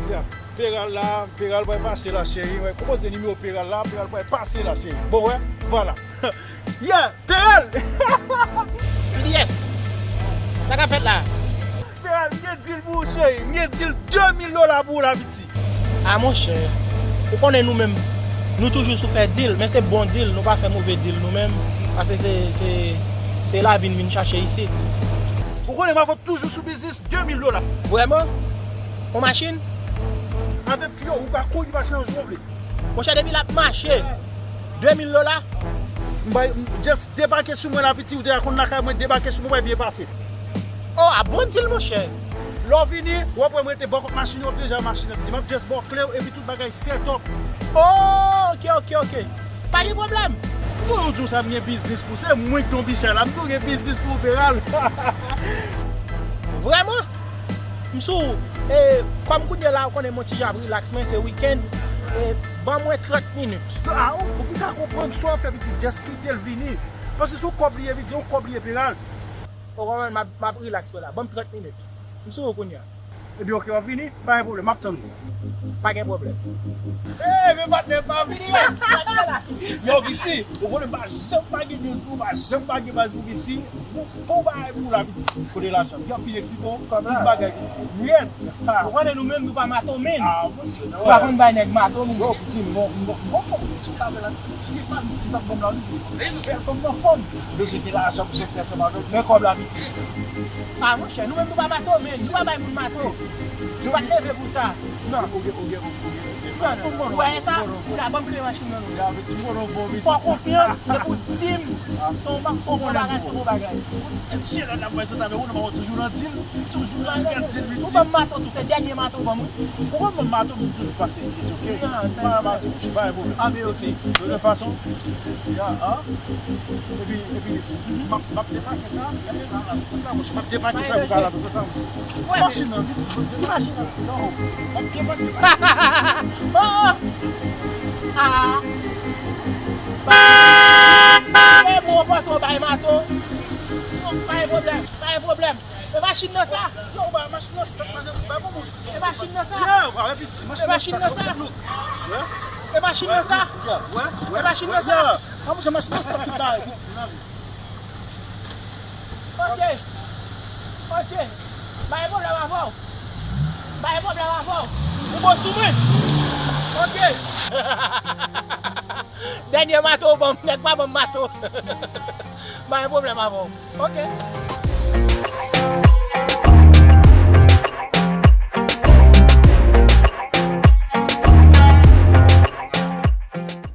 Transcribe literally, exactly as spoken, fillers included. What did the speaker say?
Yeah. Peral la, Peral pral pase la, cheri. Wè, konpoze nimewo Peral la, Peral pral pase la, cheri. Bon, wè, vwala. Yeah, Peral! Yes! Sa k ap fèt la? Peral, m gen dil pou ou, cheri. M gen dil de mil dola pou ou la, piti. A, monchè, ou konnen nou menm, nou toujou sou fè dil, men se bon dil, nou pa fè move dil nou menm, paske se, se, se lavi n vin chache isit. Ou konnen m ap toujou sou biznis de mil dola. Vrèman? On machin? Avèk pye w, ou ka kouri mache nan jou w vle. Monchè, depi l ap mache, de mil dola? M bay, m just debake sou mwen la, piti, ou deja konn lakay mwen, debake sou mwen, bay byen pase. Oh, a bon dil, monchè. Lè w vini, w ap wè mwen te bò kot machin yo, deja machin nan, piti. M ap just ba w kle w, epi tout bagay set up. Oh, ok, ok, ok. Pa gen pwoblèm. Tou nou di w sa, m gen biznis pou se mwen k ton bichay la, m tou gen biznis pou Peral. Vrèman? M sou ou. E, kòm kounye a la, ou konnen m on ti jan ap relax, men se wikenn. E, ban mwen trant minit. A, ou, ou pita konprann sa w fè, piti, just kite l vini. Paske se yon kòb li ye, piti, se yon kòb li ye, Peral. O, kòman m ap, m ap relax, frè la. Ban m trant minit. M sou ou kounye a. Ebyen, ok, w ap vini? Pa gen pwoblèm, m ap tann ou. Pa gen pwoblèm. Ey, men patnè pa vini. Yo, piti, ou konnen pa janm pa gen deal pou, pa janm pa gen baz pou piti. Bon, bon bagay pou ou la, piti. Kote lajan? Y ap fin eksplike w tout bagay, piti. Nèt. Ha. Ou konnen nou menm, nou pa mato, men. Ah, monchè, nou pa konn bay nèg mato, men. Yo, piti, m gon, m gon, m gon fòm, piti, ou ta wè la. Piti, pa m t ap ban m la, piti. Bèl fanm nan fòm. Bezwen gen lajan pou sòti ansanm avèk. Men kòb la, piti. Ah, monchè, nou menm nou pa mato, men. Nou pa bay moun mato. Nou pa t leve pou sa. Non, ou gen, ou gen, ou gen, ou gen. Ou wè sa? Ou la ban m kle machin nan, non. Ya, piti, m konnen w bon, piti. Fè w konfyans, depi w di m, se yon ba-, se yon bon bagay, se yon bon bagay. Tèt chelè n ap wè sot avè ou, nou pa wè toujou nan dil, toujou nan gad dil, piti. Si w ban m mato tou, se dènye mato w ban m, wi. Ou konn ban m mato, m toujou pase, piti, ok? Pa mato, pa pwoblèm. Avè yo, ti. De toute façon, ya, ah. Epi, epi, m ap, m ap depake sa. M ap depake sa pou ka la, pou ka. Machin nan, vit, machin nan. Non, m ap depake. Oh! Ah! E bon, w panse w bay mato? Pa gen pwoblèm, pa gen pwoblèm. E machin nan sa? Yo, ba machin nan sa, machin nan sa, ba bon moun. E machin nan sa? Yeah, ba, wè piti, machin nan sa. E machin nan sa? Yeah, wè, wè, e machin nan sa? Yeah. Sa, monchè, machin nan sa, tout bagay, piti, nan vi. Ok. Ok. Pa gen pwoblèm avè w. Pa gen pwoblèm avè w. Ou bon sou mwen? Ok. Dènye mato w ban m, nèg pa ban m mato. Pa gen pwoblèm avè w. Ok.